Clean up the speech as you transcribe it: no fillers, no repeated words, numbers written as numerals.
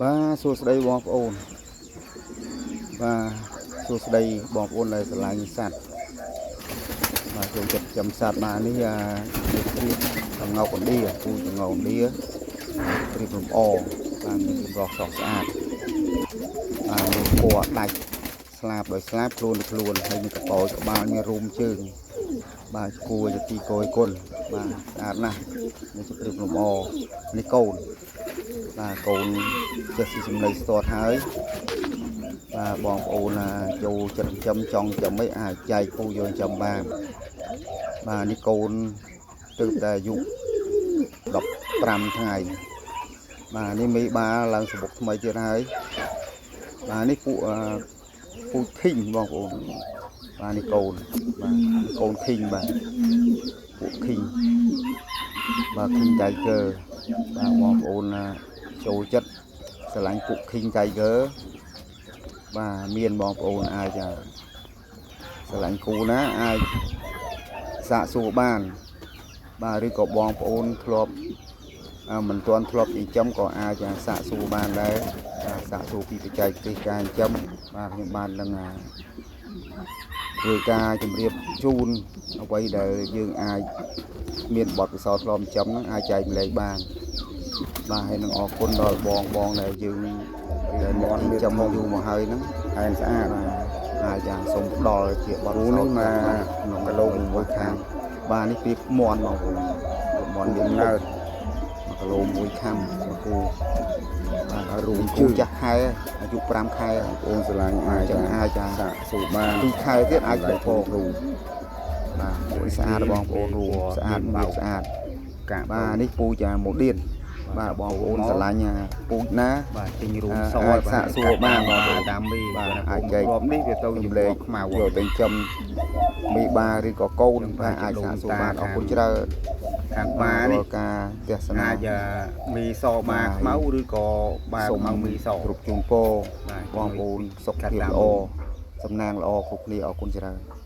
បាទសួស្តីបងប្អូនបាទសួស្តីបងប្អូនដែលស្រឡាញ់សត្វបាទចូលចិត្តចំសត្វបាទនេះអាជាព្រាបក្ងោកឥណ្ឌាពូជក្ងោកឥណ្ឌាព្រាបលំអបាទមានសម្រស់ស្រស់ស្អាតបាទមានពណ៌ដាច់ស្លាបដោយស្លាបខ្លួនដោយខ្លួនហើយមានកប៉ោក្បាលមានរូមជើងបាទគួរជាទីកយគុណបាទស្អាតណាស់នេះជាព្រាបលំអនេះកូនបាទកូនចេះស៊ីចំណីស្ទាត់ហើយបាទបងប្អូនណាចូលចិត្តចិញ្ចឹមចង់ចិញ្ចឹមអីអាចចែកពូយកចិញ្ចឹមបានបាទនេះកូនទើបតែអាយុ15ថ្ងៃបាទនេះមេបាឡើងសបុកថ្មីទៀតហើយបាទនេះពួកពូធីងបងប្អូនបាទនេះកូនបាទនេះកូនធីងបាទពួកធីងបាទ King Tiger បាទបងប្អូនណាចូលចិត្តស្រឡាញ់ពួក King Tiger បាទមានបងប្អូនអាចស្រឡាញ់គូណាអាចសាកសួរបានបាទឬក៏បងប្អូនធ្លាប់មិនទាន់ធ្លាប់ចិញ្ចឹមក៏អាចសាកសួរបានដែរបាទសាកសួរពីបច្ចេកទេសការចិញ្ចឹមបាទខ្ញុំបាននឹងធ្វើការជម្រាបជូនអ្វីដែលយើងអាចមានបទពិសោធន៍ធ្លាប់ចិញ្ចឹមហ្នឹងអាចចែកម្លែកបានបាទហើយនឹងអរគុណដល់បងបងដែលយើងដែលអ្នកចិញ្ចឹមយូរមកហើយហ្នឹង ហែនស្អាត បាទអាចសូមផ្ដល់ជាបទ គូ ពិសោធន៍ នេះមក ក្នុង គីឡូ6ខាំ បាទនេះពីមន់បងប្អូនមន់មាន កំណើត 1គីឡូ1ខាំមួយគូបាទហើយរូងគូចាស់ខែអាយុ5ខែ បងប្អូនស្រឡាញ់អាច ចឹងអាច សាកសួរបាន 2ខែទៀតអាចពពក រូប បាទពួកនេះស្អាតបងប្អូនរូបស្អាតបោកស្អាត កា បាទនេះពូចាម៉ូឌៀនបាទបងប្អូនស្រឡាញ់ពូជណា បាទទិញរូបស អាចសាកសួរបានបងប្អូន តាមមី បាទ បាទ អាចចែក គ្រាប់នេះវាទៅជា ជំលែក ខ្មៅ យកទៅចិញ្ចឹមមីបាឬក៏កូនបាទអាចសាកសួរបានអរគុណច្រើន ខាងបានេះ រាល់ការទស្សនា អាចមីសបាខ្មៅឬក៏បា សូម ខ្មៅមីស គ្រប់ជូនពរ បាទ បងប្អូនសុខភាពល្អសំណាងល្អគ្រប់គ្នាអរគុណច្រើន។